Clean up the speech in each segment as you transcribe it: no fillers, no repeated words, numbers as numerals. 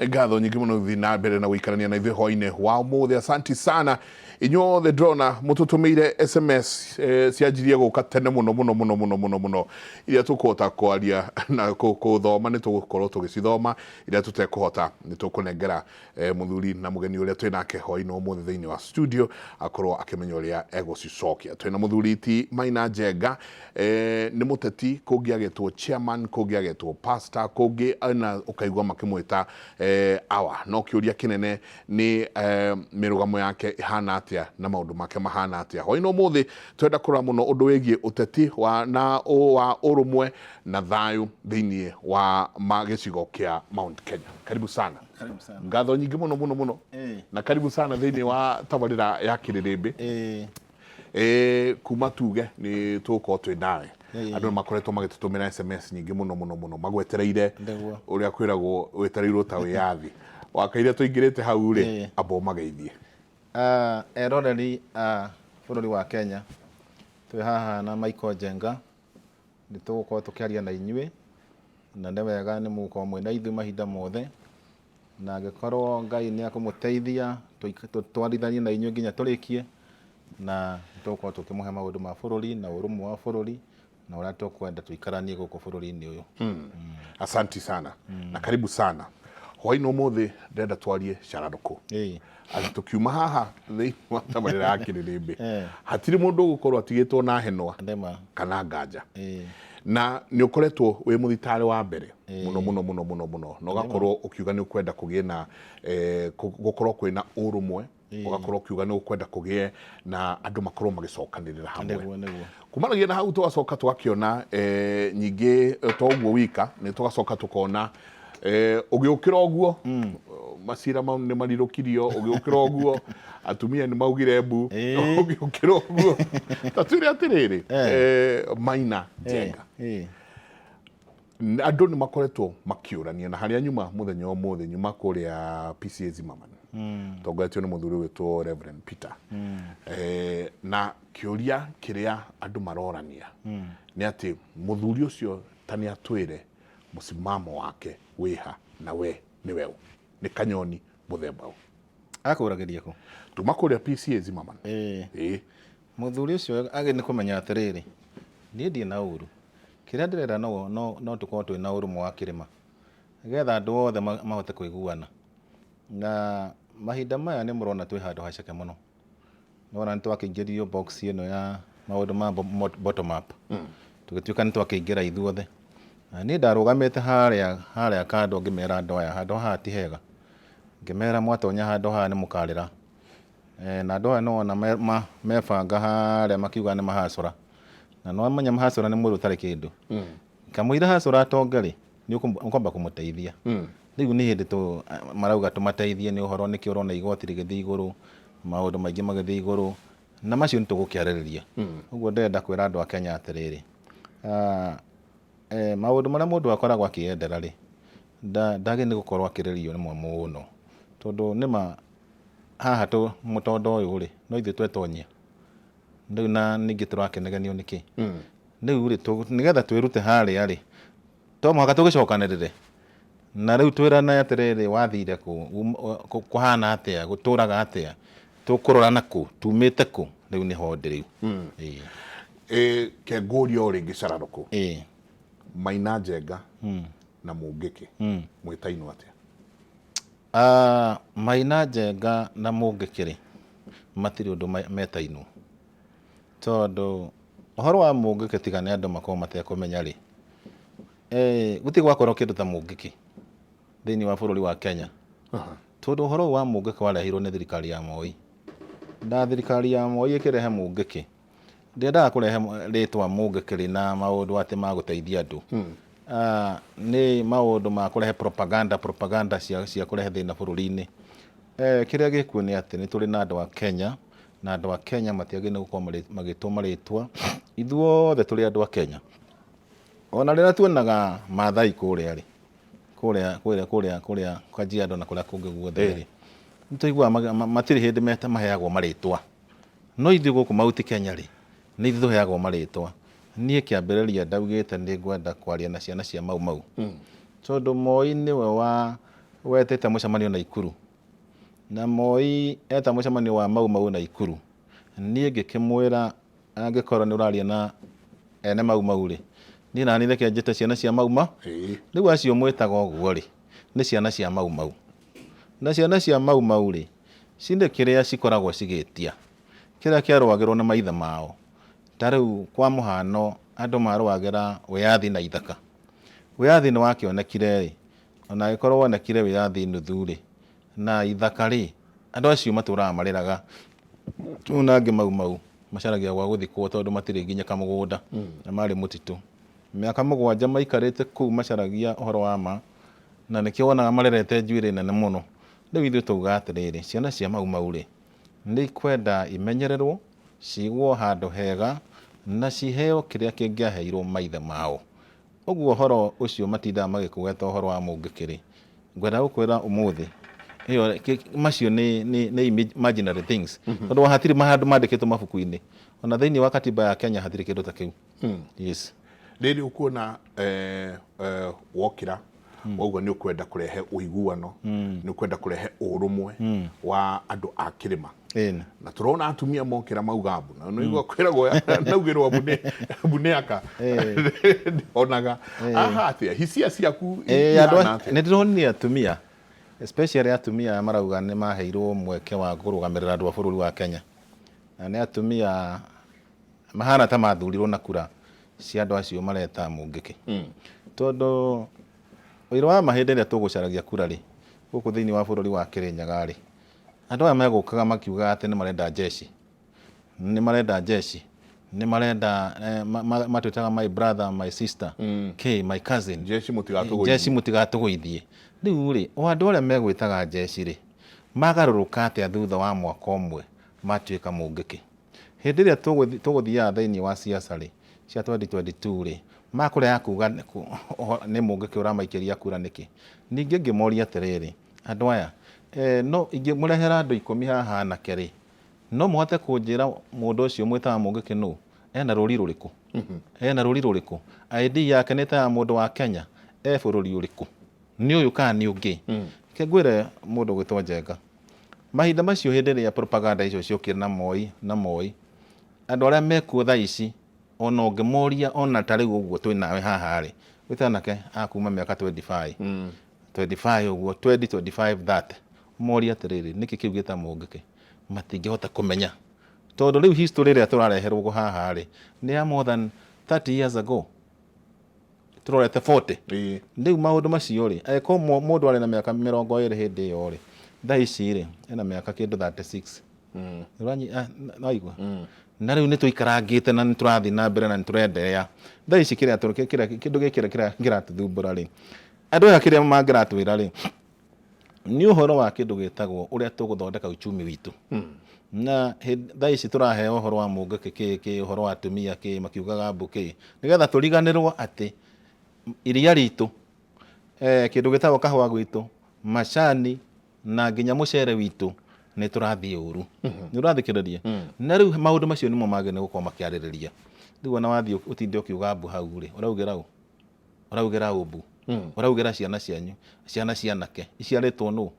Ngatho nyingĩ mũno gũthiĩ na mbere na gũikarania na ithuĩ hwainĩ wa ũmũthĩ. Asanti sana inyuothe, ndĩrona mũtũtũmĩire SMS cianjirie gũka tene mũno mũno mũno mũno mũno mũno. Iria tũkũhota kwaria na kũthoma nĩ tũgũkorwo tũgĩcithoma, iria tũtekũhota nĩ tũkũnengera mũthuri na mũgeni ũrĩa twĩ nake hwainĩ wa ũmũthĩ thĩinĩ wa studio akorwo akĩmenya ũrĩa egũcicokia. Twĩna mũthuri ti Maina Njenga, nĩ mũteti, kũngĩ agetwo chairman, kũngĩ agetwo pastor, kũngĩ na ũkaigua makĩmwĩta awa. No kĩũria kĩnene nĩ mĩrũgamo yake ĩhana atĩa na maũndũ make mahana atĩa. Hwainĩ ũmũthĩ twenda kũrora mũno ũndũ wĩgiĩ ũteti wa na wa ũrũmwe na thayũ thĩinĩ wa gĩcigo kĩa Mount Kenya. Karibu sana. Karibu sana. Ngatho nyingĩ mũno mũno mũno na karibu sana thĩinĩ wa tabarĩra ya Kĩrĩrĩmbĩ. Kuma tuge nĩ tũgũkorwo twĩ nawe, andũ nĩ makoretwo magĩtũtũmĩra SMS nyingĩ mũno mũno mũno magwetereire. Ũrĩa kwĩragwo wetereirwo ta wĩyathi wakaire tũingĩrĩte hau rĩ, amba ũmageithie. Ah, eroreri a bũrũri wa Kenya, twĩ haha na Michael Njenga, nĩ tũgũkorwo tũkĩaria na inyuĩ, na nĩ wega nĩ mũgũkorwo mwĩna ithuĩ mahinda mothe, na angĩkorwo Ngai nĩ akũmũteithia tũtwarithanie na inyuĩ nginya tũrĩkie, na nĩ tũgũkorwo tũkĩmũhe maũndũ ma bũrũri na ũrũmwe wa bũrũri na ũrĩa tũkwenda tũikaranie gũkũ bũrũri-inĩ ũyũ. Asanti sana na karibu sana. Hwainĩ ũmũthĩ ndĩrenda twarie cararũkũ. Atĩ tũkiuma haha thĩinĩ wa tabarĩra ya Kĩrĩrĩmbĩ, hatirĩ mũndũ ũgũkorwo atigĩtwo na henwa kana nganja. Na nĩ ũkoretwo wĩ mũthitarĩ wa mbere mũno mũno mũno mũno mũno, na ũgakorwo ũkiuga nĩ ũkwenda kũgĩe na gũkorwo kwĩna ũrũmwe, ũgakorwo ũkiuga nĩ ũkwenda kũgĩe na andũ makorwo magĩcokanĩrĩra hamwe. Nĩguo, nĩguo. Kumanagia na hau tũgacoka tũgakĩona nyingĩ to ũguo wika, nĩ tũgacoka tũkona ũgĩũkĩra ũguo macira mau nĩ marirũkirio, ũgĩũkĩra ũguo atumia nĩ maugire mbu, ũgĩũkĩra ũguo ta twĩre atĩrĩrĩ, Maina Njenga, andũ nĩ makoretwo makĩũrania na harĩa nyuma mũthenya ũmũthĩ, nyuma kũrĩa PCA Zimmerman, tongoretio nĩ mũthuri ũgwĩtwo Reverend Peter, na kĩũria kĩrĩa andũ marorania nĩ atĩ mũthuri ũcio ta nĩ atwĩre mũsimamo wake wĩha, na we nĩwe ũ, nĩ kanyoni mũthemba ũ. Akũragĩria kũ? Tuma kũrĩa PCA Zimmerman. Ĩĩ. Mũthuri ũcio agĩ nĩ kũmenya atĩrĩrĩ, niĩ ndirĩ na ũru, kĩrĩa ndĩrenda no, no, no tũkorwo twĩ na ũrũmwe wa kĩrĩma, nĩgetha andũ othe mahote kũiguana. Na mahinda maya nĩ mũrona twĩ handũ haceke mũno. Nĩwona nĩ twakĩingĩrio box ĩno ya maũndũ ma bottom up. Tũgĩtuĩka nĩ twakĩingĩra ithuothe. Na niĩ ndarũgamĩte harĩa harĩa kando ngĩmera andũ aya handũ haha ti hega. Ngĩmera mwatonya handũ haha nĩ mũkarĩra. Na andũ aya nĩwona mebanga harĩa makiuga nĩ mahacũra. Na nĩwamenya mahacũra nĩ mũndũ ũtarĩ kĩndũ. Kamũira hacũra atonge rĩ, nĩ ũkwamba kũmũteithia. Rĩu nĩ hĩndĩ tũ marauga tũmateithie nĩ ũhoro nĩkĩo ũrona igoti rĩgĩthiĩ igũrũ, maũndũ maingĩ magĩthiĩ igũrũ, na macio nĩ tũgũkĩarĩrĩria. Ũguo ndĩrenda kwĩra andũ a Kenya atĩrĩrĩ, maũndũ marĩa mũndũ akoragwo akĩyendera rĩ, ndagĩrĩirwo nĩ gũkorwo akĩrĩrio nĩmo mũno. Tondũ nĩma haha mũtondo ũyũ rĩ, no ithuĩ twetonyia. Rĩu na ningĩ tũrakĩnegenio nĩkĩ? Rĩu rĩ, nĩgetha twĩrute harĩa rĩ, to mũhaka tũgĩcokanĩrĩre na rĩu twĩrane atĩrĩrĩ, wathire kũ, kũhana atĩa, gũtũraga atĩa, tũkũrorana kũ, tumĩte kũ, rĩu nĩho ndĩ rĩu. Ĩĩ. Ke ngũrie o rĩngĩ cararũkũ. Maina Njenga na Mũngĩkĩ mwĩtainwo atĩa? Maina Njenga na Mũngĩkĩ rĩ, matirĩ ũndũ metainwo, tondũ ũhoro wa Mũngĩkĩ tiga nĩ andũ makorwo matekũmenya rĩ, gũtirĩ gwakorwo kĩndũ ta Mũngĩkĩ thĩinĩ wa bũrũri wa Kenya, tondũ ũhoro ũyũ wa Mũngĩkĩ warehirwo nĩ thirikari ya Moi, na thirikari ya Moi ĩkĩrehe Mũngĩkĩ, ndĩendaga kũrehe rĩtwa Mũngĩkĩ rĩna maũndũ atĩ ma gũteithia andũ. Nĩ maũndũ ma kũrehe propaganda, propaganda cia kũrehe thĩna bũrũri-inĩ. Kĩrĩa gĩkuo nĩ atĩ nĩ tũrĩ na andũ a Kenya, na andũ a Kenya matiagĩrĩirwo nĩ gũkorwo magĩtwo marĩtwa. Ithuothe tũrĩ andũ a Kenya. Ona rĩrĩa tuonaga Maathai kũrĩa rĩ, kũrĩa kũrĩa kũrĩa kũrĩa Kajiado na kũrĩa kũngĩ guothe rĩ, nĩ tũiguaga matirĩ hĩndĩ maheagwo marĩtwa. No ithuĩ gũkũ Mount Kenya rĩ, nĩ ithuĩ tũheagwo marĩtwa. Niĩ kĩambĩrĩria ndaugĩte nĩ ngwenda kwaria na ciana cia Mau Mau. Tondũ Moi nĩwe wa Wetĩte mũcemanio Naikuru. Na Moi eta mũcemanio wa Mau Mau Naikuru, niĩ ngĩkĩmwĩra angĩkorwo nĩ ũraria na ene Mau Mau rĩ, niĩ naniĩ reke njĩte ciana cia Mau Mau. Rĩu acio mwĩtaga ũguo rĩ, nĩ ciana cia Mau Mau. Na ciana cia Mau Mau rĩ, cirĩ kĩrĩa cikoragwo cigĩtia, kĩrĩa kĩarũagĩrwo nĩ maithe mao. Ta rĩu kwa mũhano andũ marũagĩra wĩyathi na ithaka. Wĩyathi nĩ wakĩonekire rĩ, ona angĩkorwo wonekire wĩyathi nuthu rĩ, na ithaka rĩ, andũ acio matũraga marĩraga. Rĩu na angĩ Mau Mau macaragia gwa gũthikwo tondũ matirĩ nginya kamũgũnda na marĩ mũtitũ. Mĩaka 7 maikarĩte kũu macaragia ũhoro wa ma, na nĩkĩo wonaga marerete njuĩrĩ nene mũno. Rĩu ithuĩ twauga atĩrĩrĩ, ciana cia Mau Mau rĩ, nĩ ikwenda imenyererwo, cigwo handũ hega na ciheo kĩrĩa kĩngĩaheirwo maithe mao. Ũguo ũhoro ũcio matindaga magĩkũgweta ũhoro wa Mũngĩkĩ rĩ, ngwenda gũkwĩra ũmũthĩ ĩyo macio nĩ imaginary things, tondũ hatirĩ handũ mandĩkĩtwo mabuku-inĩ. Ona thĩinĩ wa katiba ya Kenya hatirĩ kĩndũ ta kĩu. Yes. Rĩrĩ ũkuona wokĩra wauga nĩ ũkwenda kũrehe ũiguano, nĩ ũkwenda kũrehe ũrũmwe wa andũ a kĩrĩma. Na tũrona atumia mokĩra mauga mbu, na nĩigua kwĩragwo naugĩrwo mbu nĩ aka onaga aha atĩa hisia ciaku ihana atĩa? Nĩ ndĩronire atumia, especially atumia aya marauga nĩ maheirwo mweke wa kũrũgamĩrĩra andũ a bũrũri wa Kenya, na nĩ atumia mahana ta mathurirwo na kura cia andũ acio mareta Mũngĩkĩ. Tondũ ũira wa ma hĩndĩ ĩrĩa tũgũcaragia kura rĩ, gũkũ thĩinĩ wa bũrũri wa Kĩrĩnyaga rĩ, andũ aya megũkaga makiugaga atĩ nĩ marenda jeshi, nĩ marenda jeshi, nĩ marenda matwĩtaga my brother, my sister, k my cousin, jeshi mũtigatũgũithie, jeshi mũtigatũgũithie. Rĩu rĩ, o andũ arĩa megwĩtaga jeshi rĩ, magarũrũka atĩa thutha wa mwaka ũmwe matuĩka Mũngĩkĩ? Hĩndĩ ĩrĩa tũgũthiaga thĩinĩ wa siasa rĩ, cia 2022 rĩ, makũrega kuga nĩ Mũngĩkĩ ũramaikĩria kura nĩkĩ? Ningĩ ngĩmoria atĩrĩrĩ, andũ aya, no ingĩmũrehera andũ 10 haha anake rĩ, no mũhote kũnjĩra mũndũ ũcio mwĩtaga Mũngĩkĩ nũ? Ena rũri rũrĩkũ? Ena rũri rũrĩkũ? ID yake nĩ ta ya mũndũ wa Kenya? E bũrũri ũrĩkũ? Nĩ ũyũ kana nĩ ũngĩ? Reke ngwĩre mũndũ ũgwĩtwo Njenga. Mahinda macio hĩndĩ ĩrĩa propaganda icio ciokire na Moi na Moi, andũ arĩa mekuo thaa ici ona ũngĩmoria ona ta rĩu ũguo twĩ nawe haha rĩ, wĩte anake a kuma mĩaka 25, 25 ũguo, 20, 25, 30, ũmorie atĩrĩrĩ, nĩkĩ kĩu gĩta Mũngĩkĩ? Matingĩhota kũmenya. Tondũ rĩu history ĩrĩa tũrareherwo haha rĩ, nĩ ya more than 30 years ago. Tũrorete 40. Rĩu maũndũ macio rĩ, angĩkorwo mũndũ arĩ na mĩaka 20 hĩndĩ ĩyo rĩ, thaa ici rĩ, ena mĩaka kĩndũ 36. Waigua? Na rĩu nĩ tũikarangĩte na nĩ tũrathiĩ na mbere na nĩ tũrenderea. Thaa ici kĩrĩa kĩndũ gĩkĩ kĩratũthumbũra rĩ, andũ aya kĩrĩa mangĩratwĩra rĩ, nĩ ũhoro wa kĩndũ gĩtagwo ũrĩa tũgũthondeka uchumi witũ. Na thaa ici tũraheo ũhoro wa Mũngĩkĩ kĩ kĩ, ũhoro wa atumia kĩ, makiugaga mbu kĩ, nĩgetha tũriganĩrwo atĩ iria ritũ, kĩndũ gĩtagwo kahũa gwitũ, macani na nginya mũcere witũ nĩ tũrathiĩ ũru. Nĩ ũrathikĩrĩria? Na rĩu maũndũ macio nĩmo magĩrĩirwo gũkorwo makĩarĩrĩria. Rĩu ona wathiĩ ũtinde ũkiuga mbu hau rĩ, ũraugĩra ũ? Ũraugĩra ũ mbu? Ũraugĩra ciana cianyu, ciana cianake, iciarĩtwo nũ?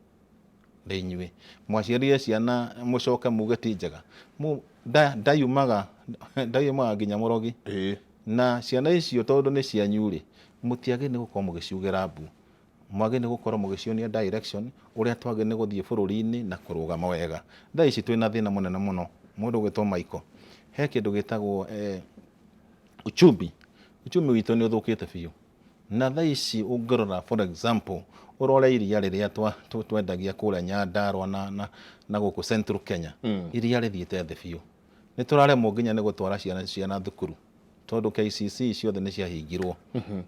Nĩ inyuĩ. Mwaciarire ciana mũcoke muge ti njega. Ndayumaga ndayumaga nginya mũrogi. Na ciana icio tondũ nĩ cianyu rĩ, mũtiagĩrĩire nĩ gũkorwo mũgĩciugĩra mbu. Mwagĩrĩire nĩ gũkorwo mũgĩcionia direction ũrĩa twagĩrĩire nĩ gũthiĩ bũrũri-inĩ na kũrũgama wega. Thaa ici twĩna thĩna mũnene mũno, mũndũ ũgwĩtwo Michael. He kĩndũ gĩtagwo uchumi. Uchumi witũ nĩ ũthũkĩte biũ. Na thaa ici ũngĩrora for example, ũrore iria rĩrĩa twendagia kũrĩa Nyandarua na gũkũ Central Kenya, iria rĩthiĩte thĩ biũ. Nĩ tũraremwo nginya nĩ gũtwara ciana thukuru tondũ KCC ciothe nĩ ciahingirwo.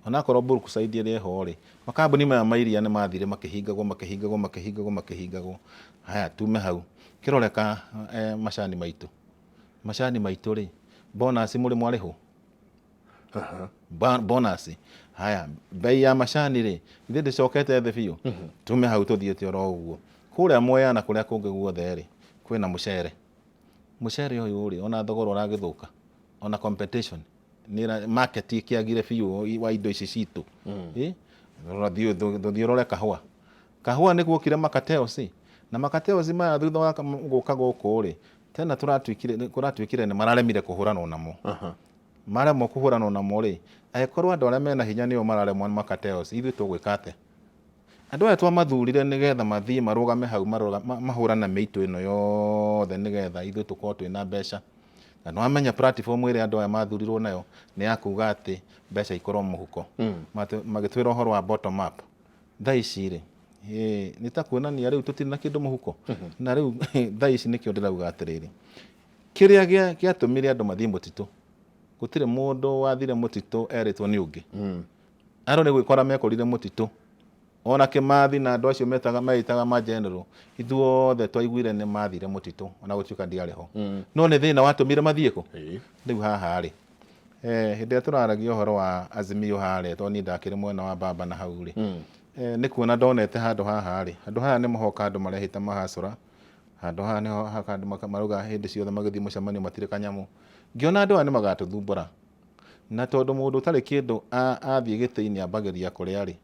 Onakorwo Brookside ĩrĩa ĩho rĩ, makambuni maya ma iria nĩ mathire makĩhingagwo makĩhingagwo makĩhingagwo makĩhingagwo. Haya tume hau, kĩrore ka macani maitũ. Macani maitũ rĩ, bonus mũrĩ mwarĩhwo? Bonus. Haya, bei ya macani rĩ, ithuĩ ndĩcokete thĩ biũ. Tume hau tũthiĩte oro ũguo. Kũrĩa Mwea na kũrĩa kũngĩ guothe rĩ, kwĩna mũcere. Mũcere ũyũ rĩ, ona thogora ũragĩthũka, ona competition, nĩ market ĩkĩagire biũ wa indo ici citũ. Tũthiĩ ũrore kahũa. Kahũa nĩ guokire makateoci na makateoci maya thutha wa gũka gũkũ rĩ, tena tũratuĩkire kũratuĩkire nĩ mararemire kũhũranwo namo. Maremwo kũhũranwo namo rĩ, angĩkorwo andũ arĩa mena hinya nĩo mararemwo nĩ makateoci, ithuĩ tũgwĩka atĩa? Andũ aya twamathurire nĩgetha mathiĩ marũgame hau mahũrane mĩitũ ĩno yothe nĩgetha ithuĩ tũkorwo twĩna mbeca. Na nĩwamenya platform ĩrĩa andũ aya mathurirwo nayo nĩ ya kuga atĩ mbeca ikorwo mũhuko. Magĩtwĩra ũhoro wa bottom up. Thaa ici rĩ, nĩ ta kuonania rĩu tũtirĩ na kĩndũ mũhuko. Na rĩu thaa ici nĩkĩo ndĩrauga atĩrĩrĩ, kĩrĩa gĩatũmire andũ mathiĩ mũtitũ, gũtirĩ mũndũ wathire mũtitũ erĩtwo nĩ ũngĩ. Andũ nĩ gwĩkora mekorire mũtitũ. Ona Kĩmathi na andũ acio metaga meĩtaga ma general, ithuothe twaiguire nĩ mathire mũtitũ ona gũtuĩka ndiarĩ ho. No nĩ thĩna watũmire mathiĩ kũ? Rĩu haha rĩ, hĩndĩ ĩrĩa tũraragia ũhoro wa Azimio harĩa, tondũ niĩ ndakĩrĩ mwena wa baba na hau rĩ, nĩ kuona ndonete handũ haha rĩ, handũ haha nĩ hoka andũ marehĩta mahacũra, handũ haha nĩho hoka andũ marauga hĩndĩ ciothe magĩthiĩ mũcemanio matirĩ kanyamũ. Ngĩona andũ aya nĩ magatũthumbũra. Na tondũ mũndũ ũtarĩ kĩndũ athiĩ gĩtĩ-inĩ ambagĩrĩria kũrĩa rĩ,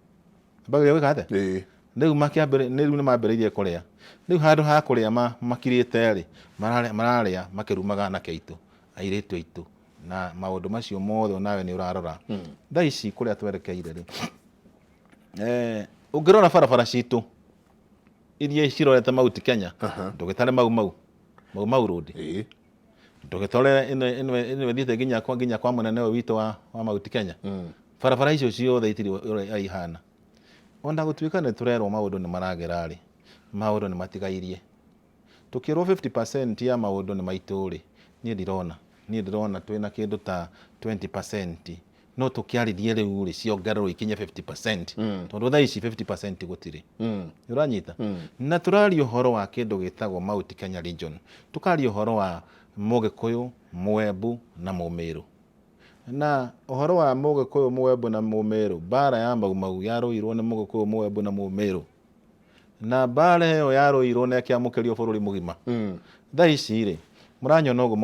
ambagĩrĩria gwĩka atĩa? Ĩĩ. Rĩu makĩambĩrĩ rĩu nĩ mambĩrĩirie kũrĩa. Rĩu handũ ha kũrĩa makirĩte rĩ, mararĩa mararĩa makĩrumaga anake aitũ, airĩtu aitũ na maũndũ macio mothe onawe nĩ ũrarora. Thaa ici kũrĩa twerekeire rĩ, ũngĩrora barabara citũ iria cirorete Mount Kenya, ndũgĩtare Mau Mau, Mau Mau Road. Ĩĩ. Ndũgĩtore ĩno ĩno ĩno ĩthiĩte nginya kwa nginya kwa mũnene ũyũ witũ wa wa Mount Kenya. Barabara icio ciothe itirĩ ũrĩa ihana. Ona gũtuĩka nĩ tũrerwo maũndũ nĩ maragĩra rĩ, maũndũ nĩ matigairie. Tũkĩrwo 50% ya maũndũ nĩ maitũ rĩ, niĩ ndirona. Niĩ ndĩrona twĩna kĩndũ ta 20% no tũkĩarĩrie rĩu rĩ ciongererwo ikinye 50% tondũ thaa ici 50% gũtirĩ. Nĩ ũranyita? Na tũraria ũhoro wa kĩndũ gĩtagwo Mount Kenya Region. Tũkaria ũhoro wa Mũgĩkũyũ, Mũembu na Mũmĩrũ. Na ũhoro wa Mũgĩkũyũ, Mũembu na Mũmĩrũ, mbara ya Mau Mau yarũirwo nĩ Mũgĩkũyũ, Mũembu na Mũmĩrũ. Na mbara ĩyo yarũirwo na ĩkĩamũkĩrio bũrũri mũgima. Thaa ici rĩ, mũranyona ũguo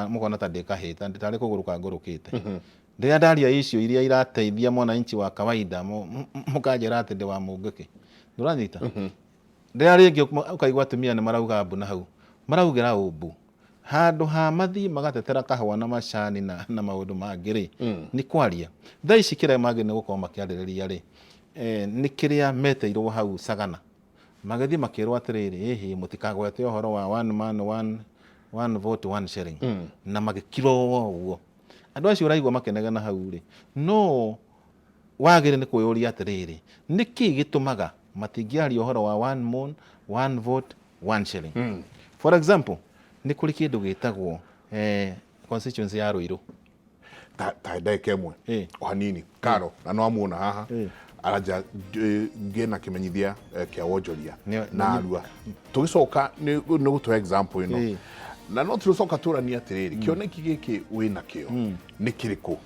mũkona ta ndĩ kahĩĩ, tarĩ kũgũrũka ngũrũkĩte. Rĩrĩa ndaria icio iria irateithia mwananchi wa kawaida, mũkanjĩra atĩ ndĩ wa mũngĩkĩ. Nĩũranyita? Rĩrĩa rĩngĩ ũkaigua atumia nĩ marauga mbu na hau, maraugĩra ũ mbu? Handũ ha mathiĩ magatetera kahũa na macani na, na maũndũ mangĩ rĩ, nĩ kwaria. Thaa ici kĩrĩa magĩrĩirwo nĩ gũkorwo makĩarĩrĩria rĩ, nĩ kĩrĩa metĩirwo hau Sagana. Magĩthiĩ makĩrwo atĩrĩrĩ, ĩhĩ mũtikagwete ũhoro wa one man one, one vote one shilling. Na magĩkira o ũguo. Andũ acio ũraigua makĩnegena hau rĩ, no wagĩrĩire nĩ kwĩyũria atĩrĩrĩ, nĩkĩ gĩtũmaga matingĩaria ũhoro wa one man, one vote, one shilling? For example, nĩ kũrĩ kĩndũ gĩtagwo constituency ya Ruiru. Ta ta ndagĩka ĩmwe o hanini karo na no amuona haha aranja ngĩe na kĩmenyithia kĩa wonjoria na arua tũgĩcoka nĩ gũtũhe example ĩno na no tũcoka tũranie atĩrĩrĩ kĩoneki gĩkĩ wĩnakĩo nĩ kĩrĩkũ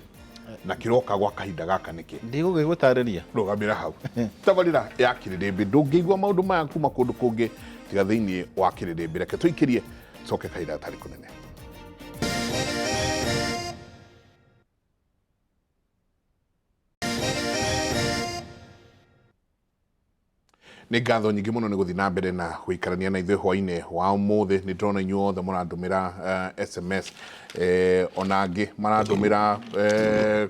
na kĩroka gwa kahinda gaka nĩkĩ? Ndigũgĩgũtarĩria. Rũgamĩra hau. Tabarĩra ya Kĩrĩrĩmbĩ ndũngĩigua maũndũ maya kuma kũndũ kũngĩ tiga thĩinĩ wa Kĩrĩrĩmbĩ. Reke tũikĩrie coke kahinda gatarĩ kũnene. Nĩ ngatho nyingĩ mũno nĩ gũthiĩ na mbere na gũikarania na ithuĩ hwainĩ wa ũmũthĩ. Nĩ ndĩrona inyuĩ othe mũrandũmĩra SMS, ona angĩ marandũmĩra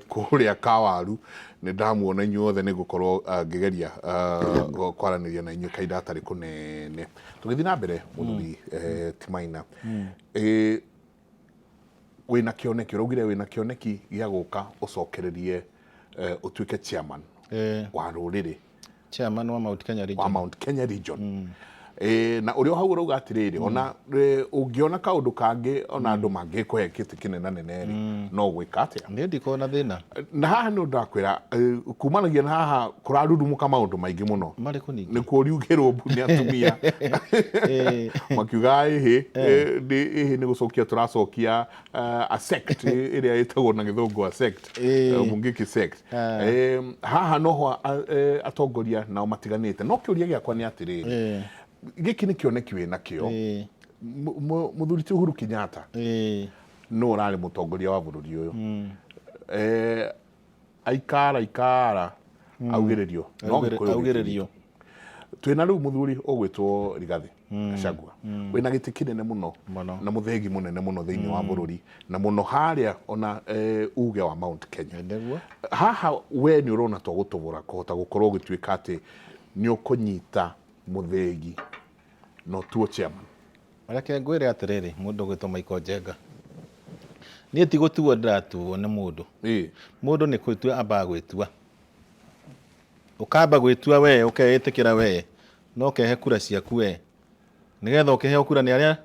kũrĩa Kawaru. Nĩ ndamuona inyuĩ othe, nĩ ngũkorwo ngĩgeria kwaranĩria na inyuĩ kahinda gatarĩ kũnene. Tũgĩthiĩ na mbere, mũthuri Timaina, wĩna kĩoneki, ũraugire wĩna kĩoneki gĩa gũka ũcokererie ũtuĩke chairman wa rũrĩrĩ. Chairman wa Mount Kenya Region. Wa Mount Kenya Region. Na ũrĩa hau ũrauga atĩrĩrĩ, ona ũngĩona kaũndũ kangĩ, ona andũ mangĩkũhe kĩtĩ kĩnenanene rĩ, no gwĩka atĩa? Niĩ ndikoragwo na thĩna. Na haha nĩ ndakwĩra, kumanagia na haha kũrarurumũka maũndũ maingĩ mũno. Marĩkũ ningĩ? Nĩ kũriugĩrwo mbu nĩ atumia. Makiuga ĩhĩ, ĩhĩ nĩ gũcokia tũracokia a sect ĩrĩa ĩtagwo na gĩthũngũ a sect, Mungiki sect. Haha noho atongoria nao matiganĩte. No kĩũria gĩakwa nĩ atĩrĩrĩ, gĩkĩ nĩ kĩoneki wĩnakĩo. Mũthuri ti Uhuru Kenyatta nũ ũrarĩ mũtongoria wa bũrũri ũyũ? Aikara aikara augĩrĩrio no Gĩkũyũ. Augĩrĩrio. Twĩna rĩu mũthuri ũgwĩtwo Rigathĩ Gachagua, wĩna gĩtĩ kĩnene mũno Mũno. na mũthegi mũnene mũno thĩinĩ wa bũrũri, na mũno harĩa ona uge wa Mount Kenya. Nĩguo. Haha we nĩ ũrona to gũtobora kũhota gũkorwo ũgĩtuĩka atĩ nĩ ũkũnyita mũthegi na ũtuo chairman? Reke ngwĩre atĩrĩrĩ, mũndũ ũgwĩtwo Michael Njenga, niĩ ti gũtuo ndĩratuo nĩ mũndũ. Mũndũ nĩ gwĩtua ambaga gwĩtua. Ũkamba gwĩtua we, ũkeĩtĩkĩra we, na ũkehe kura ciaku we, nĩgetha ũkĩheo kura nĩ arĩa,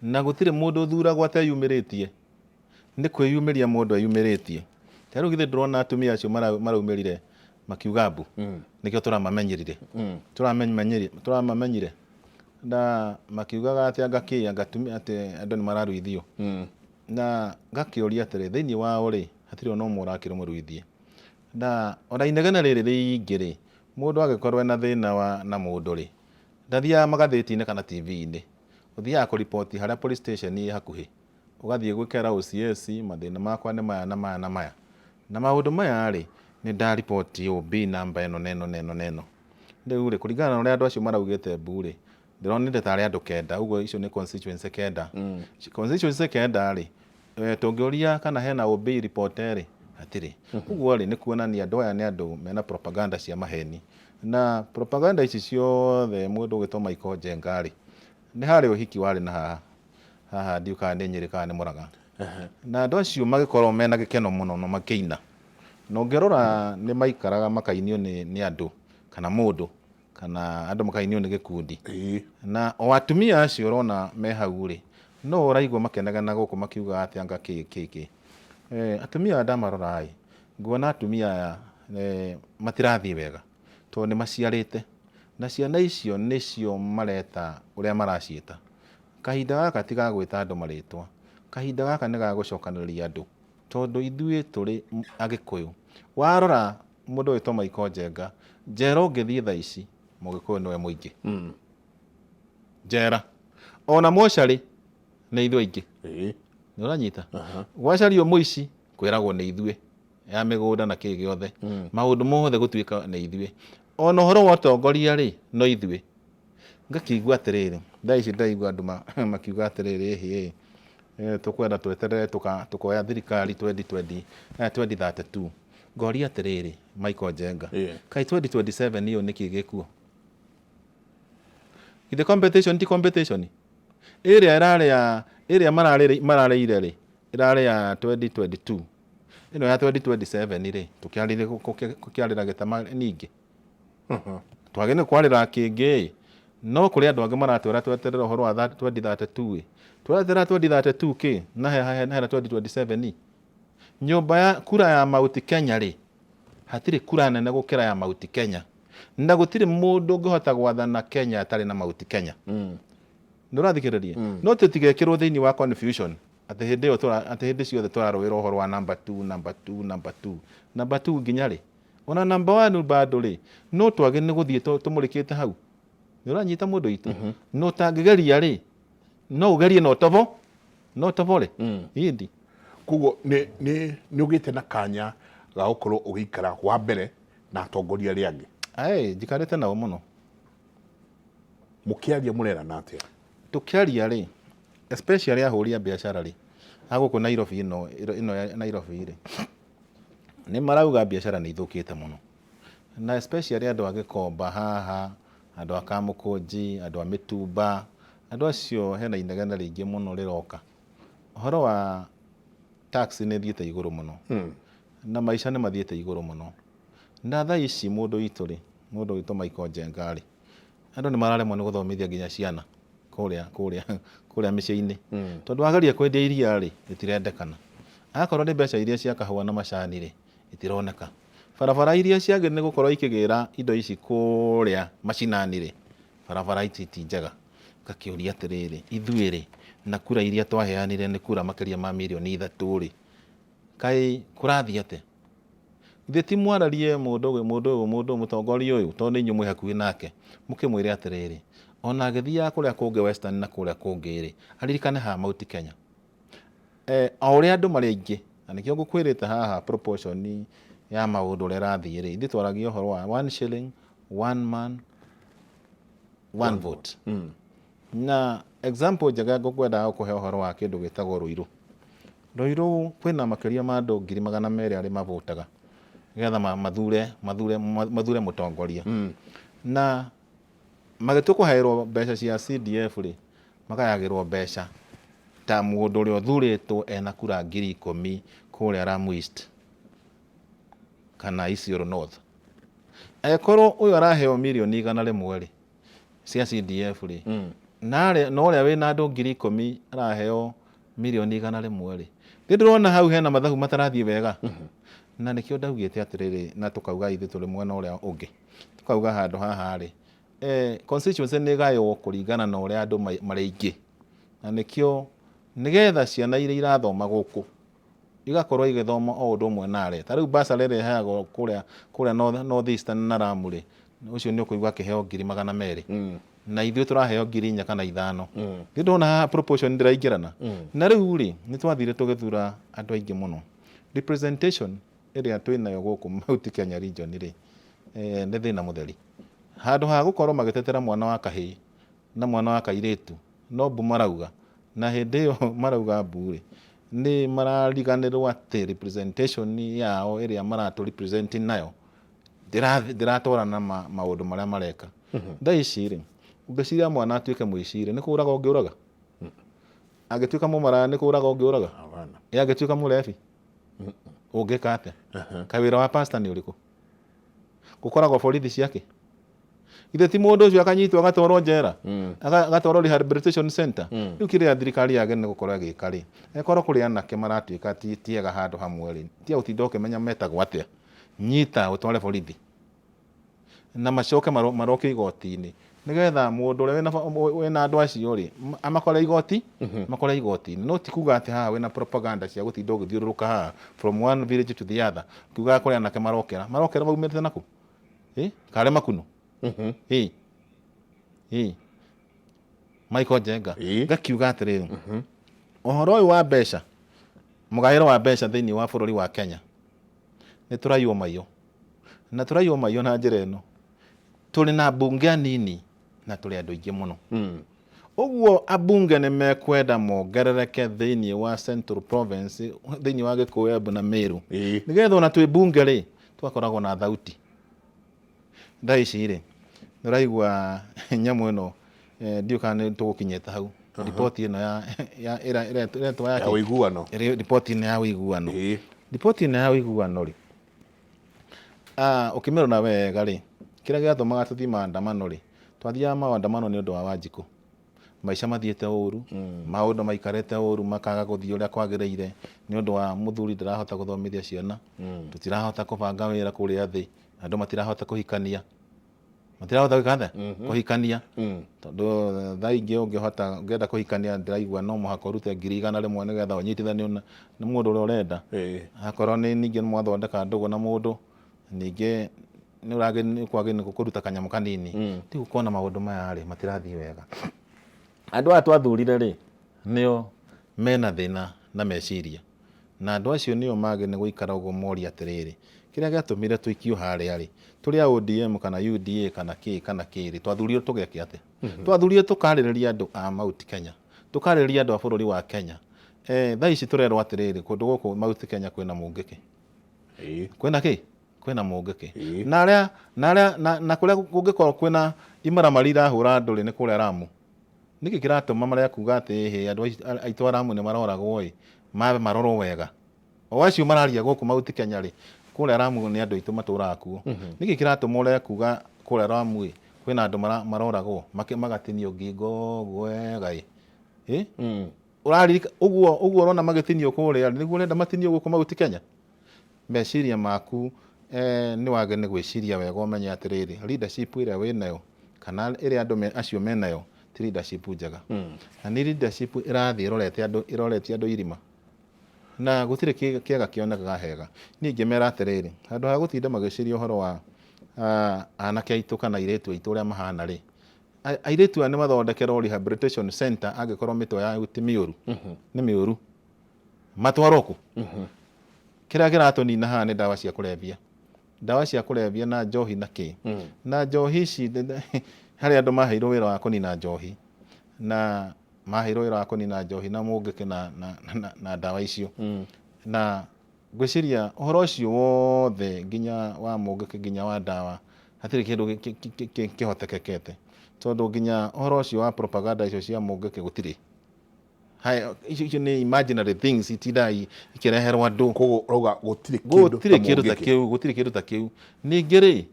na gũtirĩ mũndũ ũthuragwo ateyumĩrĩtie. Nĩ kwĩyumĩria mũndũ eyumĩrĩtie. Ta rĩu githĩ ndũrona atumia acio maraumĩrire makiuga mbu? Nĩkĩo tũramamenyerire. Tũramamenyire. Na makiugaga atĩ anga kĩ, anga atumia, atĩ andũ nĩ mararuithio. Na ngakĩũria atĩrĩ, thĩinĩ wao rĩ, hatirĩ ona ũmwe ũrakĩrĩ mũruithie. Na ona inegene rĩrĩ rĩingĩ rĩ, mũndũ angĩkorwo ena thĩna wa na mũndũ rĩ, ndathiaga magathĩti-inĩ kana TV-inĩ. Ũthiaga kũriboti harĩa police station ĩ hakuhĩ. Ũgathiĩ gwĩkera OCS, mathĩna makwa nĩ maya na maya na maya. Na maũndũ maya rĩ, nĩ ndariboti OB namba ĩno na ĩno na ĩno na ĩno. Rĩu rĩ, kũringana na ũrĩa andũ acio maraugĩte mbu rĩ, ndĩronire tarĩ andũ kenda, ũguo icio nĩ constituency kenda. Constituency kenda rĩ, tũngĩũria kana hena OB report rĩ, hatirĩ. Ũguo rĩ, nĩ kuonania andũ aya nĩ andũ mena propaganda cia maheni. Na propaganda ici ciothe mũndũ ũgwĩtwo Michael Njenga rĩ, nĩ harĩ ũhiki warĩ na haha haha ndiũ kana nĩ Nyĩrĩ kana nĩ Mũrang'a. Na andũ acio magĩkorwo mena gĩkeno mũno na makĩina. Na ũngĩrora nĩ maikaraga makainio nĩ andũ kana mũndũ kana andũ makainio nĩ gĩkundi. Na o atumia acio ũrona me hau rĩ, no ũraigua makĩnegena gũkũ makiuga atĩ anga kĩ kĩ kĩ. Atumia aya ndamarora ĩ, nguona atumia aya matirathiĩ wega tondũ nĩ maciarĩte na ciana icio nĩcio mareta ũrĩa maraciĩta. Kahinda gaka ti ga gwĩta andũ marĩtwa, kahinda gaka nĩ ga gũcokanĩrĩria andũ tondũ ithuĩ tũrĩ Agĩkũyũ. Warora mũndũ ũgwĩtwo Michael Njenga, njera ũngĩthiĩ thaa ici, Mũgĩkũyũ nĩwe mũingĩ. Njera. Ona mocarĩ nĩ ithuĩ aingĩ. Nĩ ũranyita? Gwacario mũici kwĩragwo nĩ ithuĩ ya mĩgũnda na kĩ gĩothe. Maũndũ mothe gũtuĩka nĩ ithuĩ. Ona ũhoro wa ũtongoria rĩ, no ithuĩ. Ngakĩigua atĩrĩrĩ, thaa ici ndĩraigua andũ makiuga atĩrĩrĩ, ĩhĩ, tũkwenda tweterere tũkoya thirikari 2020, 2032. Ngoria atĩrĩrĩ, Michael Njenga, kaĩ 2027 ĩyo nĩkĩ gĩkuo? Githĩ competition ti competition? Ĩrĩa ĩrarĩ ya, ĩrĩa mararĩire rĩ, ĩrarĩ ya 2022. Ĩno ya 2027 rĩ, tũkĩarĩre gũkĩarĩra gĩtama ningĩ. Twagĩrĩirwo nĩ kwarĩra kĩngĩ ĩ, no kũrĩ andũ angĩ maratwĩra tweterere ũhoro wa 2032 ĩ. Tũreterera 2032 kĩ na hena 2027? Nyũmba ya kura ya Mount Kenya rĩ, hatirĩ kura nene gũkĩra ya Mount Kenya. Na gũtirĩ mũndũ ũngĩhota gwathana Kenya atarĩ na Mount Kenya. Nĩ ũrathikĩrĩria? No tũtigekĩrwo thĩinĩ wa confusion atĩ hĩndĩ ĩyo atĩ hĩndĩ ciothe tũrarũĩra ũhoro wa number 2, number 2, number 2. Number 2 nginya rĩ? Ona number 1 bado rĩ, no twagĩrĩirwo nĩ gũthiĩ tũmũrĩkĩte hau. Nĩ ũranyita mũndũ witũ? No ũtangĩgeria rĩ, no ũgerie na ũtobo, no ũtobore. Ĩndi. Koguo nĩ ũgĩte na kanya ga gũkorwo ũgĩikara wa mbere na atongoria arĩa angĩ. Aĩ, njikarĩte nao mũno. Mũkĩaria mũrerana atĩa? Tũkĩaria rĩ, especially ahũri a biacara rĩ, a gũkũ Nairobi ĩno, ĩno ya Nairobi rĩ, nĩ marauga biacara nĩ ithũkĩte mũno. Na especially andũ a Gĩkomba haha, andũ a Kamũkũnji, andũ a Mĩtumba, andũ acio hena inegene rĩingĩ mũno rĩroka. Ũhoro wa tax nĩ ĩthiĩte igũrũ mũno. Na maica nĩ mathiĩte igũrũ mũno. Na thaa ici mũndũ witũ rĩ, mũndũ witũ Michael Njenga rĩ, andũ nĩ mararemwo nĩ gũthomithia nginya ciana kũrĩa kũrĩa kũrĩa mĩciĩ-inĩ. Tondũ wageria kwendia iria rĩ, rĩtirendekana. Akorwo nĩ mbeca iria cia kahũa na macani rĩ, itironeka. Barabara iria ciagĩrĩire nĩ gũkorwo ikĩgĩra indo ici kũrĩa macinani rĩ, barabara ici ti njega. Ngakĩũria atĩrĩrĩ, ithuĩ rĩ, na kura iria twaheanire nĩ kura makĩria ma mirioni 3 rĩ, kaĩ kũrathiĩ atĩa? Githĩ ti mwararie mũndũ ũyũ, mũndũ ũyũ, mũndũ ũyũ, mũtongoria ũyũ, tondũ nĩ inyuĩ mwĩ hakuhĩ nake, mũkĩmwĩre atĩrĩrĩ, ona agĩthiaga kũrĩa kũngĩ Western na kũrĩa kũngĩ rĩ, aririkane haha Mount Kenya. O ũrĩa andũ marĩ aingĩ, na nĩkĩo ngũkwĩrĩte haha proportion ya maũndũ ũrĩa ĩrathiĩ rĩ, ithuĩ twaragia ũhoro wa one shilling, one man, One vote. Na example njega ngũkwendaga gũkũhe ũhoro wa kĩndũ gĩtagwo Ruiru. Ruiru kwĩna makĩria ma andũ 200,000 arĩa mavotaga nĩgetha mathure mũtongoria. Na magĩtua kũgaĩrwo mbeca cia CDF rĩ, magayagĩrwo mbeca ta mũndũ ũrĩa ũthurĩtwo ena kura 10,000 kũrĩa Lamu East kana Isiolo North. Angĩkorwo ũyũ araheo mirioni 100 rĩ cia CDF rĩ, na ũrĩa wĩna andũ 10,000 araheo mirioni 100 rĩ, nĩ ndĩrona hau hena mathabu matarathiĩ wega. Na nĩkĩo ndaugĩte atĩrĩrĩ, na tũkauga ithuĩ tũrĩ mwena ũrĩa ũngĩ, tũkauga handũ haha rĩ, constituency nĩ ĩgaywo kũringana na ũrĩa andũ marĩ aingĩ. Na nĩkĩo nĩgetha ciana iria irathoma gũkũ igakorwo igĩthoma o ũndũ ũmwe na arĩa. Ta rĩu bursary ĩrĩa ĩheagwo kũrĩa North Eastern na Lamu rĩ, ũcio nĩ ũkũigua akĩheo 200,000. Na ithuĩ tũraheo 4,000 kana 5,000. Nĩ ndĩrona haha proportion ndĩraingĩrana. Na rĩu rĩ, nĩ twathire tũgĩthura andũ aingĩ mũno. Representation ĩrĩa twĩnayo gũkũ Mount Kenya region rĩ, nĩ thĩna mũtheri. Handũ ha gũkorwo magĩtetera mwana wa kahĩĩ na mwana wa kairĩtu, no mbu marauga. Na hĩndĩ ĩyo marauga mbu rĩ, nĩ marariganĩrwo atĩ representation yao ĩrĩa maratũ represent nayo ndĩratwarana na maũndũ marĩa mareka. Thaa ici rĩ, ũngĩciria mwana atuĩke mũici rĩ, nĩ kũraga ũngĩũraga? Angĩtuĩka mũmaraya nĩ kũraga ũngĩũraga? Ĩ angĩtuĩka mũrebi? Ũngĩka atĩa? Kaĩ wĩra wa pastor nĩ ũrĩkũ? Gũkoragwo borithi ciake? Ithe ti mũndũ ũcio akanyitwo agatwarwo njera, agatwarwo rehabilitation center. Rĩu kĩrĩa thirikari yagĩrĩire gũkorwo ĩgĩka rĩ, ĩkorwo kũrĩ anake maratuĩka ti ega handũ hamwe rĩ, tiga gũtinda ũkĩmenya metagwo atĩa, nyita ũtware borithi na macoke marokio igoti-inĩ nĩgetha mũndũ ũrĩa wĩna andũ acio rĩ, amakore igoti, makore igoti-inĩ. No ti kuga atĩ haha wĩna propaganda cia gũtinda ũgĩthiũrũrũka haha from one village to the other, ũkiugaga kũrĩ anake marokĩra, marokĩra maumĩte nakũ? Karĩ makuno? Michael Njenga, ngakiuga atĩrĩrĩ, ũhoro ũyũ wa mbeca, mũgaĩro wa mbeca thĩinĩ wa bũrũri wa Kenya, nĩ tũraiywo maiyo. Na tũraiywo maiyo na njĩra ĩno, tũrĩ na mbunge anini na tũrĩ andũ aingĩ mũno. Ũguo ambunge nĩ mekwenda mongerereke thĩinĩ wa Central Province, thĩinĩ wa Gĩkũyũ, Embu na Meru. Nĩgetha ona twĩ mbunge rĩ, tũgakoragwo na thauti. Thaa ici rĩ, nĩ ũraigua nyamũ ĩno, ndiũĩ kana nĩ tũgũkinyĩte hau, riboti ĩno ya ĩretwo ya Ya ũiguano. Riboti ĩno ya ũiguano. Riboti ĩno ya ũiguano rĩ, ũkĩmĩrora wega rĩ, kĩrĩa gĩatũmaga tũthiĩ maandamano rĩ, twathiaga maandamano nĩ ũndũ wa Wanjikũ. Maica mathiĩte ũru, maũndũ maikarĩte ũru, makaga gũthiĩ ũrĩa kwagĩrĩire, nĩ ũndũ wa mũthuri ndarahota gũthomithia ciana, tũtirahota kũbanga wĩra kũrĩa thĩ, andũ matirahota kũhikania, matirahota gwĩka atĩa? Kũhikania. Tondũ thaa ingĩ ũngĩhota, ũngĩenda kũhikania ndĩraigua no mũhaka ũrute 100,000 nĩgetha ũnyitithanio na mũndũ ũrĩa ũrenda. Akorwo nĩ ningĩ mwathondeka ndũgũ na mũndũ, ningĩ nĩ ũkwagĩrĩirwo kũruta kanyamũ kanini. Rĩu ũkona maũndũ maya rĩ, matirathiĩ wega. Andũ aya twathurire rĩ, nĩo mena thĩna na meciria. Na andũ acio nĩo magĩrĩirwo gũikara ũguo morie atĩrĩrĩ, kĩrĩa gĩatũmire tũikio harĩa rĩ, tũrĩ a ODM kana UDA kana kĩ kana kĩ rĩ, twathurirwo tũgeke atĩa? Twathurirwo tũkarĩrĩrie andũ a Mount Kenya, tũkarĩrĩrie andũ a bũrũri wa Kenya. Thaa ici tũrerwo atĩrĩrĩ, kũndũ gũkũ Mount Kenya kwĩna mũngĩkĩ. Kwĩna kĩ? Kwĩna mũngĩkĩ. Na arĩa, na arĩa, na, na kũrĩa kũngĩkorwo kwĩna imaramari irahũra andũ rĩ, nĩ kũrĩa Lamu. Nĩkĩ kĩratũma marĩa kuga atĩ ĩhĩ andũ aitũ a Lamu nĩ maroragwo ĩ, mambe marorwo wega. O acio mararia gũkũ Mount Kenya rĩ, kũrĩa Lamu nĩ andũ aitũ matũraga kuo. Nĩkĩ kĩratũma ũrĩa kuga kũrĩa Lamu ĩ, kwĩna andũ maroragwo, magatinio ngingo ũguo wega ĩ. Ũraririka ũguo ũguo ũrona magĩtinio kũrĩa rĩ, nĩguo ũrenda matinio gũkũ Mount Kenya? Meciria maku nĩ wagĩrĩirwo nĩ gwĩciria wega ũmenye atĩrĩrĩ, leadership ĩrĩa wĩnayo kana ĩrĩa andũ acio menayo ti leadership njega. Na nĩ leadership ĩrathiĩ ĩrorete andũ, ĩroretie andũ irima. Na gũtirĩ kĩega kĩonekaga hega. Niĩ ingĩmera atĩrĩrĩ, handũ ha gũtinda magĩciria ũhoro wa anake aitũ kana airĩtu aitũ ũrĩa mahana rĩ, airĩtu aya nĩ mathondekerwo rehabilitation center angĩkorwo mĩtwe yao ti mĩũru, nĩ mĩũru. Matwarwo kũ? Kĩrĩa kĩratũnina haha nĩ ndawa cia kũrebia. Ndawa cia kũrebia na njohi na kĩ. Na njohi ici, Harĩ andũ maheirwo wĩra wa kũnina njohi na maheirwo wĩra wa kũnina njohi na mũngĩkĩ na, na, na, na ndawa icio na ngwĩciria ũhoro ũcio wothe nginya wa mũngĩkĩ nginya wa ndawa hatirĩ kĩndũ kĩhotekekete tondũ nginya ũhoro ũcio wa propaganda icio cia mũngĩkĩ gũtirĩ. Haya, icio nĩ imaginary things itindaga ikĩreherwo andũ. Koguo ũrauga gũtirĩ kĩndũ gũtirĩ kĩndũ ta kĩu, gũtirĩ kĩndũ ta kĩu. Ningĩ rĩ,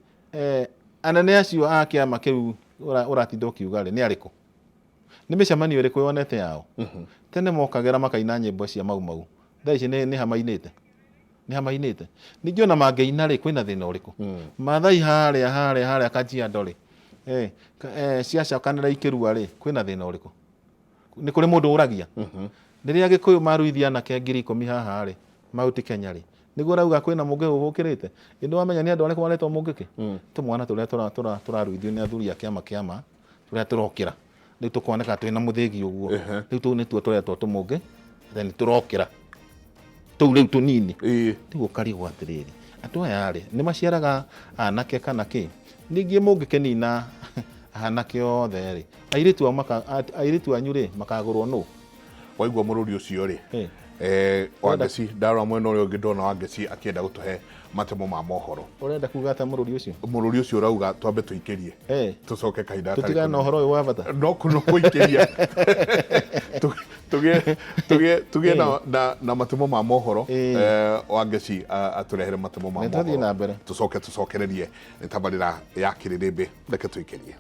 anene acio a kĩama kĩu ũratinda ũkiuga rĩ, nĩ arĩkũ? Nĩ mĩcemanio ĩrĩkũ yonete yao? Tene mokagĩra makaina nyĩmbo cia Mau Mau, thaa ici nĩ ha mainĩte? Nĩ ha mainĩte? Ningĩ ona mangĩina rĩ, kwĩna thĩna ũrĩkũ? Maathai harĩa harĩa harĩa Kajiado rĩ, ciacokanĩra ikĩrua rĩ, kwĩna thĩna ũrĩkũ? Nĩ kũrĩ mũndũ ũragia? Rĩrĩa Gĩkũyũ maruithia anake 10,000 haha rĩ, Mount Kenya rĩ, nĩguo ũrauga kwĩna mũngĩkĩ ũkĩrĩte? Ĩ nĩwamenya nĩ andũ arĩkũ maretwo mũngĩkĩ? Tũmwana tũrĩa tũraruithio nĩ athuri a kĩama kĩama, tũrĩa tũrokĩra. Rĩu tũkoneka twĩna mũthĩgi ũguo. Rĩu tũu nĩtuo tũretwo tũmũngĩ, then tũrokĩra. Tũu rĩu tũnini. Rĩu ũkarigwo atĩrĩrĩ, andũ aya rĩ, nĩ maciaraga anake kana kĩ? Ningĩ mũngĩkĩnina anake othe rĩ, airĩtu ao maka, airĩtu anyu rĩ, makagũrwo nũ? Waigua mũrũri ũcio rĩ, Wangeci, ndarora mwena ũrĩa ũngĩ ndona Wangeci akĩenda gũtũhe matemo ma mohoro. Ũrenda kuga atĩa mũrũri ũcio? Mũrũri ũcio ũrauga twambe tũikĩrie. Tũcoke kahinda gatarĩ Tũtigane na ũhoro ũyũ wa bata. No no kũikĩria. Tũgĩe na matemo ma mohoro. Wangeci atũrehere matemo ma mohoro. Na mbere. Tũcoke tũcokererie nĩ tabarĩra ya Kĩrĩrĩmbĩ. Reke tũikĩrie.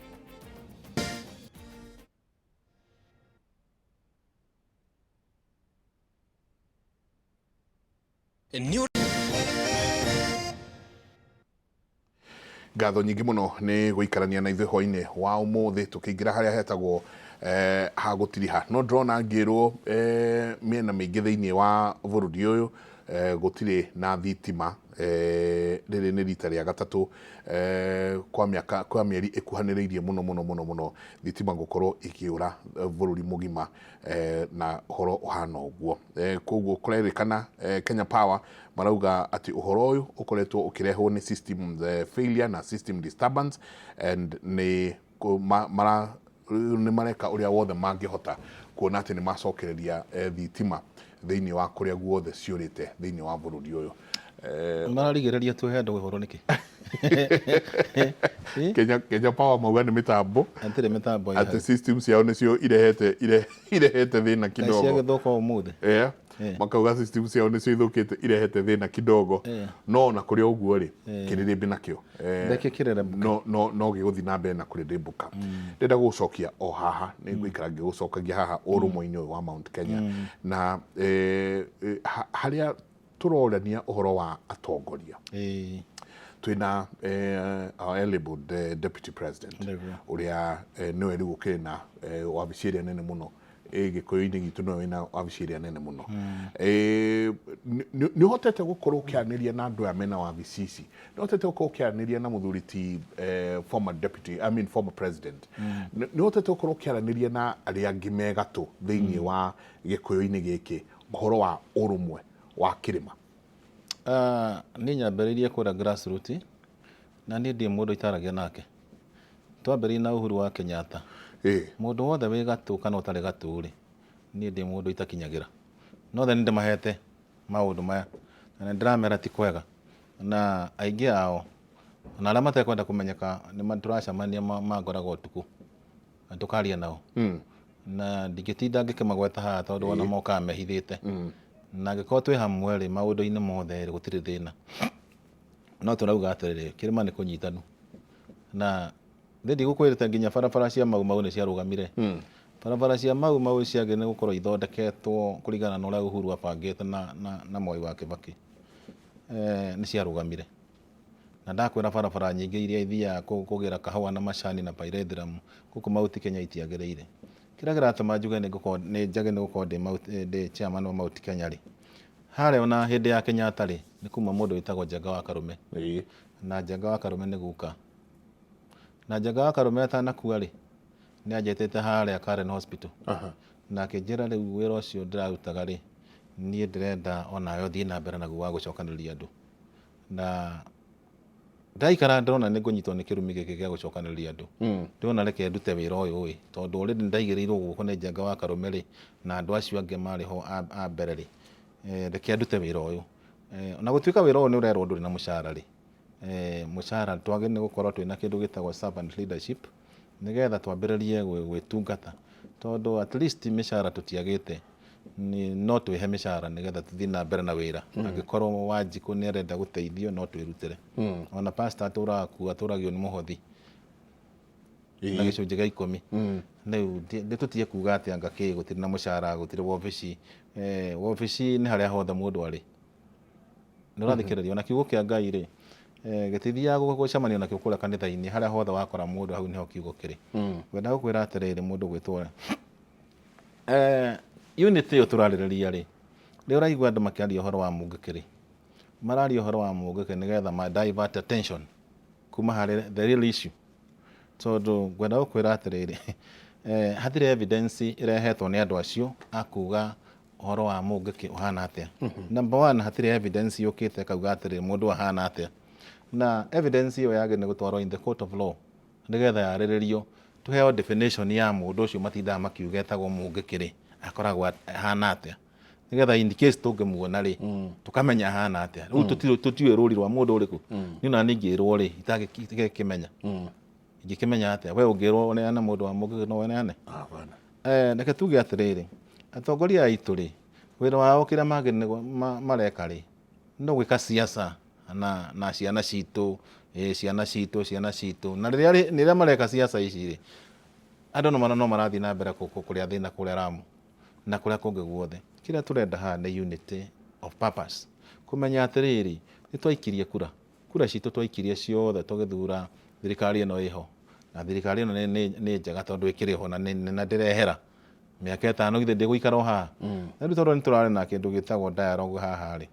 Ngatho nyingĩ mũno nĩ gũikarania na ithuĩ hwainĩ wa ũmũthĩ tũkĩingĩra harĩa hetagwo ha gũtiriha. No ndĩrona ngĩrwo mĩena mĩingĩ thĩinĩ wa bũrũri ũyũ gũtirĩ na thitima. Rĩrĩ nĩ rita rĩa gatatũ kwa mĩaka kwa mĩeri ĩkuhanĩrĩirie mũno mũno mũno mũno thitima gũkorwo ĩkĩũra bũrũri mũgima na ũhoro ũhana ũguo. Koguo kũrerĩkana Kenya Power marauga atĩ ũhoro ũyũ ũkoretwo ũkĩrehwo nĩ system failure na system disturbance and nĩ mara nĩ mareka ũrĩa wothe mangĩhota kuona atĩ nĩ macokereria thitima thĩinĩ wa kũrĩa guothe ciũrĩte thĩinĩ wa bũrũri ũyũ. Mararigĩrĩria tuhe andũ ũhoro nĩkĩ? Kenya Power mauga nĩ mĩtambo. Hatirĩ mĩtambo atĩ system ciao nĩcio irehete irehete thĩna kidogo. Ciagĩthũka ũmũthĩ. Yeah. Makauga system ciao nĩcio ithũkĩte irehete thĩna kidogo. No ona kũrĩ ũguo rĩ, kĩrĩrĩmbĩ nakĩo. Reke kĩrĩrĩmbũke. No no no gĩgũthiĩ na mbere na kũrĩrĩmbũka. Ndĩrenda gũgũcokia o haha, nĩ ngũikara ngĩgũcokagia haha ũrũmwe-inĩ ũyũ wa Mount Kenya. Na harĩa tũrorania ũhoro wa atongoria. Twĩna our able deputy president ũrĩa nĩwe rĩu ũkĩrĩ na wabici ĩrĩa nene mũno gĩkũyũ-inĩ gitũ, nĩwe wĩna wabici ĩrĩa nene mũno. Nĩ ũhotete gũkorwo ũkĩaranĩria na andũ aya mena wabici ici? Nĩ ũhotete gũkorwo ũkĩaranĩria na mũthuri ti former deputy, I mean former president? Nĩ ũhotete gũkorwo ũkĩaranĩria na arĩa angĩ me gatũ thĩinĩ wa gĩkũyũ-inĩ gĩkĩ ũhoro wa ũrũmwe wa kĩrĩma? Niĩ nyambĩrĩirie kũrĩa grassroots na niĩ ndirĩ mũndũ itaragia nake. Twambĩrĩirie na Uhuru wa Kenyatta. Mũndũ wothe wĩ gatũ kana ũtarĩ gatũ rĩ, niĩ ndĩ mũndũ itakinyagĩra. No othe nĩ ndĩmahete maũndũ maya na nĩ ndĩramera ti kwega. Na aingĩ ao ona arĩa matekwenda kũmenyeka nĩ tũracemania mangoraga ũtukũ na tũkaria nao. Na ndingĩtinda ngĩkĩmagweta haha tondũ ona mokaga mehithĩte. Na angĩkorwo twĩ hamwe rĩ, maũndũ-inĩ mothe rĩ, gũtirĩ thĩna. No tũrauga atĩrĩrĩ, kĩrĩma nĩ kũnyitanu. Na niĩ ndigũkwĩrĩte nginya barabara cia Mau Mau nĩ ciarũgamire. Barabara cia Mau Mau ciagĩrĩire nĩ gũkorwo ithondeketwo kũringana na ũrĩa Uhuru abangĩte na Mwai wa Kĩbakĩ. Nĩ ciarũgamire. Na ndakwĩra barabara nyingĩ iria ithiaga kũgĩra kahũa na macani na pyrethrum gũkũ Mount Kenya itiagĩrĩire. Kĩrĩa kĩratũma njuge nĩ ngũkorwo nĩ njagĩrĩire nĩ gũkorwo ndĩ chairman wa Mount Kenya rĩ, harĩa ona hĩndĩ ya Kenyatta rĩ, nĩ kuma mũndũ wĩtagwo Njenga wa Karume. Na Njenga wa Karume nĩ guka. Na Njenga wa Karume atanakua rĩ, nĩ anjĩtĩte harĩa Karen Hospital. Na akĩnjĩra rĩu wĩra ũcio ndĩrarutaga rĩ, niĩ ndĩrenda onawe ũthiĩ na mbere naguo wa gũcokanĩrĩria andũ. Na Ndaikara ndĩrona nĩ ngũnyitwo nĩ kĩrumi gĩkĩ gĩa gũcokanĩrĩria andũ. Ndĩrona reke ndute wĩra ũyũ ĩ, tondũ already nĩndaigĩrĩirwo guoko nĩ Njenga wa Karũme rĩ, na andũ acio angĩ marĩ ho a mbere rĩ, reke ndute wĩra ũyũ. Ona gũtuĩka wĩra ũyũ nĩ ũrerwo ndũrĩ na mũcara rĩ, mũcara twagĩrĩirwo nĩ gũkorwo twĩna kĩndũ gĩtagwo servant leadership, nĩgetha twambĩrĩrie gwĩtungata, tondũ at least mĩcara tũtiagĩte. No twĩhe mĩcara nĩgetha tũthiĩ na mbere na wĩra. Angĩkorwo Wanjikũ nĩ arenda gũteithio no twĩrutĩre. Ona pastor atũraga kuo atũragio nĩ mũhothi na gĩcunjĩ gĩa ikũmi. Rĩu tũtige kuga atĩ anga kĩ gũtirĩ na mũcara, gũtirĩ wobici. Wobici nĩ harĩa hothe mũndũ arĩ. Nĩ ũrathikĩrĩria? Ona kiugo kĩa Ngai rĩ, gĩtithiaga gũcemania nakĩo kũrĩa kanitha-inĩ, harĩa hothe wakora mũndũ hau nĩho kiugo kĩrĩ. Ngwenda gũkwĩra atĩrĩrĩ mũndũ ũgwĩtwo Unit ĩyo tũrarĩrĩria rĩ, rĩrĩa ũraigua andũ makĩaria ũhoro wa Mũngĩkĩ rĩ, mararia ũhoro wa Mũngĩkĩ nĩgetha ma divert attention kuma harĩ the real issue. Tondũ ngwenda gũkwĩra atĩrĩrĩ, hatirĩ evidence ĩrehetwo nĩ andũ acio a kuga ũhoro wa Mũngĩkĩ ũhana atĩa. Number one, hatirĩ evidence yũkĩte ĩkauga atĩrĩrĩ mũndũ ahana atĩa. Na evidence ĩyo yagĩrĩire gũtwarwo in the court of law. Nĩgetha yarĩrĩrio tũheo definition ya mũndũ ũcio matindaga makiuga etagwo mũngĩkĩ rĩ, akoragwo ahana atĩa, nĩgetha in case tũngĩmuona rĩ, tũkamenya ahana atĩa. Rĩu tũtiũĩ rũri rwa mũndũ ũrĩkũ. Niĩ ona niĩ ingĩrwo rĩ, itangĩkĩmenya, ingĩkĩmenya atĩa? We ũngĩrwo ũneane mũndũ wa mũngĩkĩ no ũneane? Hapana. Reke tuge atĩrĩrĩ, atongoria aitũ rĩ, wĩra wao kĩrĩa magĩrĩirwo mareka rĩ, no gwĩka siasa na ciana citũ, ĩ ciana citũ, ciana citũ. Na rĩrĩa rĩrĩa mareka siasa ici rĩ, andũ no marathiĩ na mbere kũrĩa thĩna kũrĩa Lamu na kũrĩa kũngĩ guothe. Kĩrĩa tũrenda haha nĩ unity of purpose. Kũmenya atĩrĩrĩ, nĩ twaikirie kura, kura citũ twaikirie ciothe tũgĩthura thirikari ĩno ĩho, na thirikari ĩno nĩ njega tondũ ĩkĩrĩ ho na ndĩrehera. Mĩaka ĩtano githĩ ndĩgũikara o haha? Na rĩu tondũ nĩ tũrarĩ na kĩndũ gĩtagwo dialogue haha rĩ,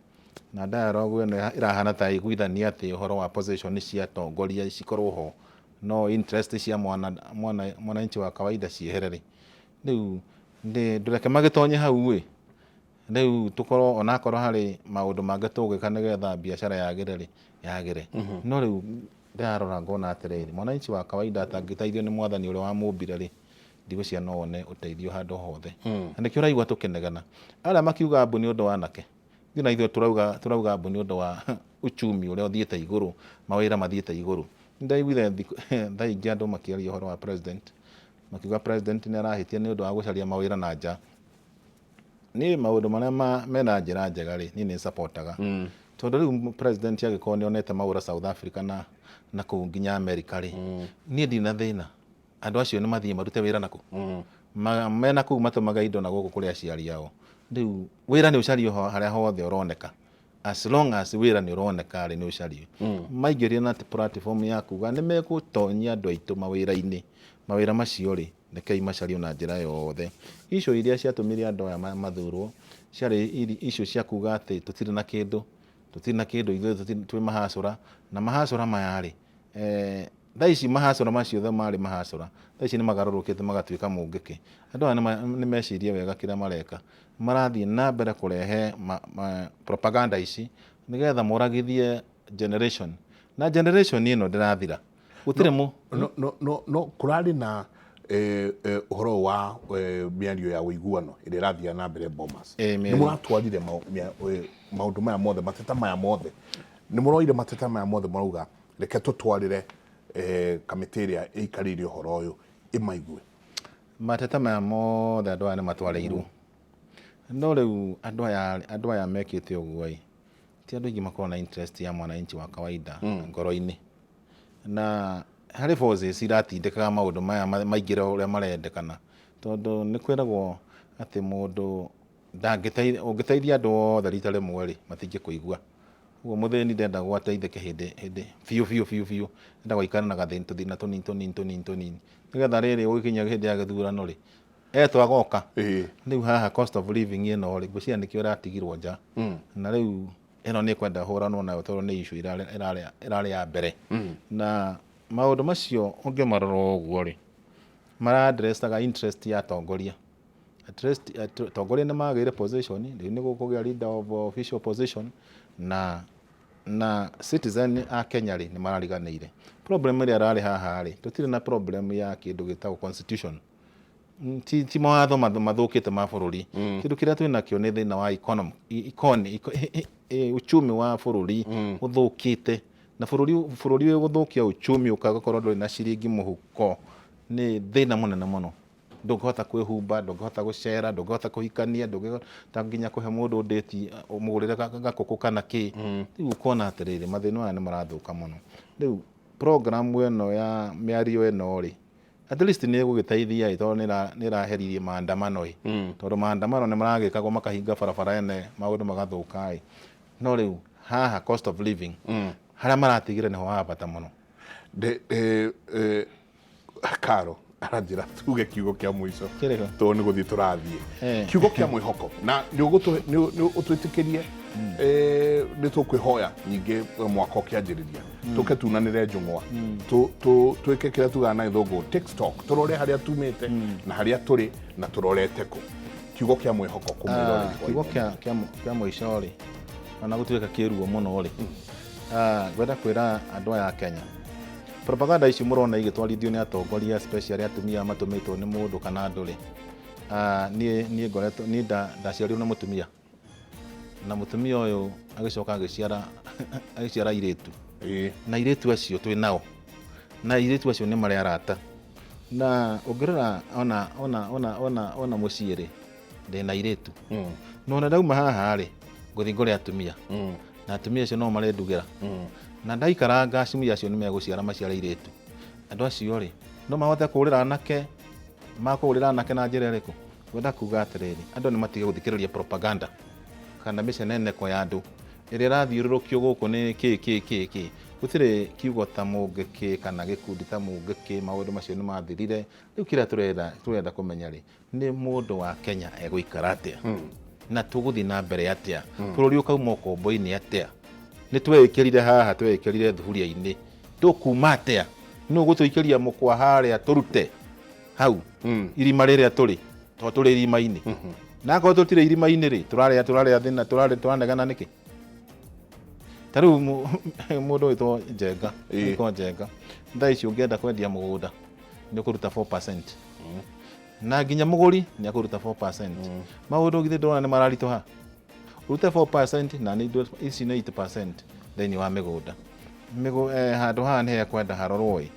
na dialogue ĩno ĩrahana ta ĩiguithania atĩ ũhoro wa position cia atongoria cikorwo ho, no interest cia mwananchi wa kawaida ciehere rĩ, rĩu ndũreke magĩtonye hau ĩ, rĩu tũkorwo onakorwo harĩ maũndũ mangĩ tũgwĩka nĩgetha biacara yagĩre rĩ, yagĩre. No rĩu ndĩrarora ngona atĩrĩrĩ, mwananchi wa kawaida atangĩteithio nĩ mwathani ũrĩa wamũmbire rĩ, ndigwĩciria no one ũteithio handũ hothe. Na nĩkĩo ũraigua tũkĩnegena. Arĩa makiuga mbu nĩ ũndũ wa anake, ithuĩ na ithuĩ tũrauga tũrauga mbu nĩ ũndũ wa uchumi ũrĩa ũthiĩte igũrũ, mawĩra mathiĩte igũrũ. Nĩndaiguire thaa ingĩ andũ makĩaria ũhoro wa president, makiuga president nĩ arahĩtia nĩ ũndũ wa gũcaria mawĩra na nja. Niĩ maũndũ marĩa mena njĩra njega rĩ, niĩ nĩ supportaga. Tondũ rĩu president angĩkorwo nĩ onete mawĩra South Africa na kũu nginya America rĩ, niĩ ndirĩ na thĩna. Andũ acio nĩ mathiĩ marute wĩra nakũ? Mena kũu matũmaga indo na gũkũ kũrĩ aciari ao. Rĩu wĩra nĩ ũcario harĩa hothe ũroneka. As long as wĩra nĩ ũroneka rĩ, nĩ ũcario. Maingĩrire na platform ya kuga nĩ megũtonyia andũ aitũ mawĩra-inĩ. Mawĩra macio rĩ, rekei macario na njĩra yothe. Issue iria ciatũmire andũ aya mathurwo, ciarĩ issue cia kuga atĩ tũtirĩ na kĩndũ, tũtirĩ na kĩndũ ithuĩ twĩ mahacũra, na mahacũra maya rĩ, thaa ici mahacũra macio marĩ mahacũra, thaa ici nĩ magarũrũkĩte magatuĩka mũngĩkĩ. Andũ aya nĩ mecirie wega kĩrĩa mareka. Marathiĩ na mbere kũrehe propaganda ici nĩgetha moragithie generation. Na generation ĩno ndĩrathira. Gũtirĩ mũ. No kũrarĩ na ũhoro wa mĩario ya ũiguano ĩrĩa ĩrathiaga na mbere Bomas. Nĩ mũratwarire maũndũ maya mothe, mateta maya mothe. Nĩ mũroire mateta maya mothe mũrauga reke tũtwarĩre kamĩtĩ ĩrĩa ĩikarĩire ũhoro ũyũ ĩmaigue. Mateta maya mothe andũ aya nĩ matwarĩirwo. No rĩu andũ aya mekĩte ũguo ĩ, ti andũ aingĩ makoragwo na interest ya mwananchi wa kawaida ngoro-inĩ. Na harĩ forces iratindĩkaga maũndũ maya maingĩre ũrĩa marendekana. Tondũ nĩ kwĩragwo atĩ mũndũ ndangĩteithia, ũngĩteithia andũ othe rita rĩmwe rĩ, matingĩkũigua. Ũguo mũthĩni ndendagwo ateithĩke hĩndĩ hĩndĩ biũ biũ biũ biũ, endagwo aikare na gathĩna tũthĩna tũnini tũnini tũnini tũnini. Nĩgetha rĩrĩ gũgĩkinya hĩndĩ ya gĩthurano rĩ, etwo agoka. Rĩu haha cost of living ĩno rĩ, ngwĩciria nĩkĩo ĩratigirwo nja. Na rĩu ĩno nĩ ĩkwenda hũranwo nayo tondũ nĩ issue ĩrarĩ ya mbere. Na maũndũ macio ũngĩmarora ũguo rĩ, mara addressaga interest ya atongoria. Atongoria nĩ magĩire position, rĩu nĩ gũkũgĩa leader of official opposition, na Na citizen a Kenya rĩ, nĩ marariganĩire. Problem ĩrĩa ĩrarĩ haha rĩ, tũtirĩ na problem ya kĩndũ gĩtagwo constitution. Ti, ti mawatho mathũkĩte ma bũrũri. Kĩndũ kĩrĩa twĩ nakĩo nĩ thĩna wa economy, uchumi wa bũrũri ũthũkĩte. Na bũrũri, bũrũri wĩ gũthũkia uchumi ũgakorwo ndũrĩ na ciringi mũhuko nĩ thĩna mũnene mũno. Ndũngĩhota kwĩhumba, ndũngĩhota gũcera, ndũngĩhota kũhikania, ndũngĩhota nginya kũhe mũndũ ndĩti ũmũgũrĩre gakũkũ kana kĩ. Rĩu ũkona atĩrĩrĩ, mathĩna maya nĩ marathũka mũno. Rĩu program ĩno ya mĩario ĩno rĩ, at least nĩ ĩgũgĩteithia ĩ, tondũ nĩ ĩraheririe maandamano ĩ. Tondũ maandamano nĩ maragĩkagwo makahinga barabara ene maũndũ magathũka ĩ. No rĩu haha cost of living, harĩa maratigire nĩho ha bata mũno. Karo aranjĩra tuge kiugo kĩa mũico. Kĩrĩkũ? Tondũ nĩ gũthiĩ tũrathiĩ. Kiugo kĩa mwĩhoko na nĩ ũtwĩtĩkĩrie, nĩ tũkwĩhoya nyingĩ mwaka ũkĩanjĩrĩria tũke tunanĩre njũng'wa, twĩke kĩrĩa tugaga na gĩthũngũ take stock, tũrore harĩa tumĩte na harĩa tũrĩ na tũrorete kũ. Kiugo kĩa mwĩhoko kũmwĩroreri. Kiugo kĩa mũico rĩ, ona gũtuĩka kĩruo mũno rĩ, ngwenda kwĩra andũ aya a Kenya, propaganda ici mũrona igĩtwarithio nĩ atongoria, especially atumia matũmĩtwo nĩ mũndũ kana andũ rĩ, niĩ ngoretwo niĩ ndaciarirwo nĩ mũtumia, na mũtumia ũyũ agĩcoka agĩciara airĩtu. Na airĩtu acio twĩ nao, na airĩtu acio nĩ marĩ arata. Na ũngĩrora ona mũciĩ rĩ, ndĩna airĩtu. Na ona ndauma haha rĩ, ngũthiĩ ngũre atumia. Na atumia acio no marendugĩra. Na ndaikaranga atumia acio nĩ megũciara maciare airĩtu. Andũ acio rĩ, no mahote kũũrĩra anake, makũũrĩra anake na njĩra ĩrĩkũ? Ngwenda kuga atĩrĩrĩ, andũ nĩ matige gũthikĩrĩria propaganda kana mĩceneneko ya andũ ĩrĩa ĩrathiũrũrũkio gũkũ nĩ kĩ kĩ kĩ kĩ. Gũtirĩ kiugo ta mũngĩkĩ kana gĩkundi ta mũngĩkĩ, maũndũ macio nĩ mathirire. Rĩu kĩrĩa tũrenda kũmenya rĩ, nĩ mũndũ wa Kenya egũikara atĩa na tũgũthiĩ na mbere atĩa, bũrũri ũkauma ũkombo-inĩ atĩa. Nĩ tweĩkĩrire haha, tweĩkĩrire thuburia-inĩ, tũkuma atĩa? Nũ ũgũtũikĩria mũkwa harĩa tũrute hau irima rĩrĩa tũrĩ, tondũ tũrĩ irima-inĩ. Na akorwo tũtirĩ irima-inĩ rĩ, tũrarĩa tũrarĩa thĩna, tũrarĩa tũranegena nĩkĩ? Ta rĩu mũndũ wĩtwo Njenga, wĩtwo Njenga, thaa ici ũngĩenda kwendia mũgũnda nĩ ũkũruta 4%. Na nginya mũgũri nĩ akũruta 4%. Maũndũ githĩ ndũrona nĩ mararitũha? Ũrute 4% na nĩ ici nĩ 8% thĩinĩ wa mĩgũnda. Handũ haha nĩ hekwenda harorwo ĩ.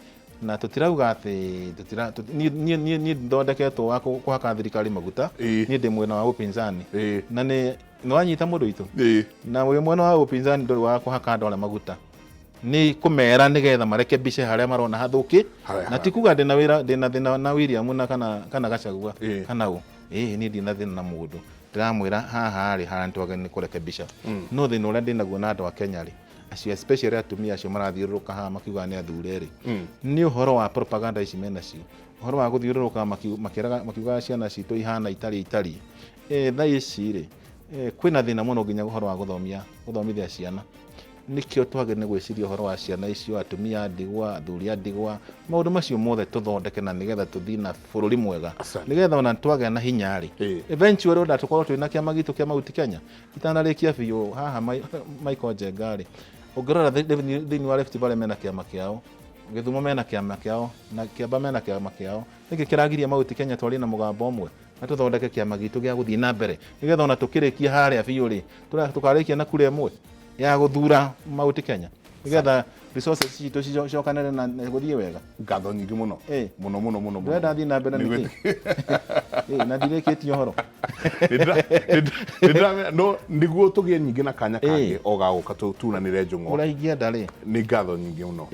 Na tũtirauga atĩ tũtira, niĩ, niĩ, niĩ, niĩ thondeketwo wa kũhaka thirikari maguta. Niĩ ndĩ mwena wa upinzani. Na nĩ wanyita mũndũ witũ? Na wĩ mwena wa upinzani ndũrĩ wa kũhaka andũ arĩa maguta. Nĩ kũmera nĩgetha marekebishe harĩa marona hathũki. Harĩa Na ti kuga ndĩna wĩra, ndĩna thĩna na William na kana Gachagua, kana ũ. Niĩ ndina thĩna na mũndũ. Ndĩramwĩra haha rĩ, harĩa nĩtwagĩrĩirwo nĩ kũrekebisha. No thĩna ũrĩa ndĩnaguo na andũ a Kenya rĩ, acio especially atumia acio marathiũrũrũka haha makiugaga nĩ athure rĩ, nĩ ũhoro wa propaganda ici menacio. Ũhoro wa gũthiũrũrũka makĩraga, makiugaga ciana citũ ihana itarĩ itariĩ. Thaa ici rĩ, kwĩna thĩna mũno nginya ũhoro wa gũthomithia ciana. Nĩkĩo twagĩrĩirwo nĩ gwĩciria ũhoro wa ciana icio, atumia a ndigwa, athuri a ndigwa, maũndũ macio mothe tũthondeke na nĩgetha tũthiĩ na bũrũri mwega. Asante. Nĩgetha ona twagĩa na hinya rĩ, eventually ona tũkorwo twĩna kĩama gitũ kĩa Mount Kenya. Itanarĩkia biũ haha Michael Njenga rĩ, ũngĩrora thĩinĩ wa Rift Valley mena kĩama kĩao, Gĩthumo mena kĩama kĩao, na Kĩamba mena kĩama kĩao. Nĩkĩ kĩragiria Mount Kenya twarie na mũgambo ũmwe na tũthondeke kĩama gitũ gĩa gũthiĩ na mbere, nĩgetha ona tũkĩrĩkia harĩa biũ rĩ, tũkarĩkia na kura ĩmwe ya gũthura Mount Kenya, nĩgetha resources citũ cicokanĩre na gũthiĩ wega. Ngatho nyingĩ mũno. Mũno mũno mũno mũno. Ndĩrenda thiĩ na mbere nĩkĩ? Na ndirĩkĩtie ũhoro. No nĩguo tũgĩe nyingĩ na kanya kangĩ o ga gũka tunanĩre njũng'wa. Ũrĩa ingĩenda rĩ. Nĩ ngatho nyingĩ mũno.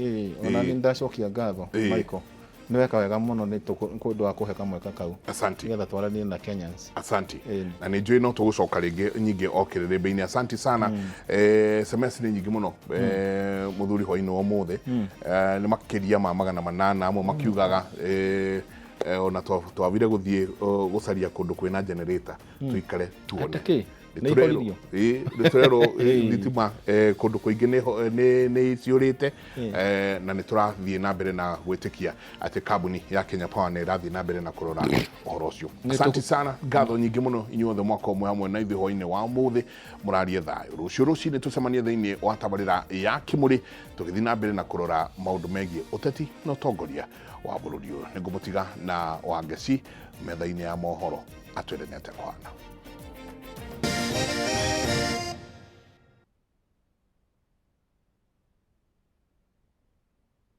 Ona nĩ ndacokia ngatho, Michael. Nĩ weka wega mũno nĩ ũndũ wa kũhe kamweke kau. Asante. Nĩgetha twaranie na Kenyans. Asante. Na nĩ njũĩ no tũgũcoka rĩngĩ nyingĩ o kĩrĩrĩmbĩ-inĩ. Asante sana. SMS nĩ nyingĩ mũno. Mũthuri hwainĩ wa ũmũthĩ. Nĩ makĩria ma 800 amwe makiugaga, ona twabire gũthiĩ gũcaria kũndũ kwĩna generator tuikare tuone. Atĩ kĩ? Nĩ ihoririo. Nĩ tũrerwo thitima kũndũ kũingĩ nĩ ciũrĩte, na nĩ tũrathiĩ na mbere na gwĩtĩkia atĩ kambuni ya Kenya Power nĩ ĩrathiĩ na mbere na kũrora ũhoro ũcio. Asante sana, ngatho nyingĩ mũno inyuothe mwaka ũmwe hamwe na ithuĩ hwainĩ wa ũmũthĩ. Mũrarie thayũ. Rũciũ rũcinĩ tũcemanie thĩinĩ wa tabarĩra ya Kĩmũrĩ tũgĩthiĩ na mbere na kũrora maũndũ megiĩ ũteti na ũtongoria wa bũrũri ũyũ. Nĩ ngũmũtiga na Wangeci metha-inĩ ya mohoro atwĩre nĩ atĩa kũhana.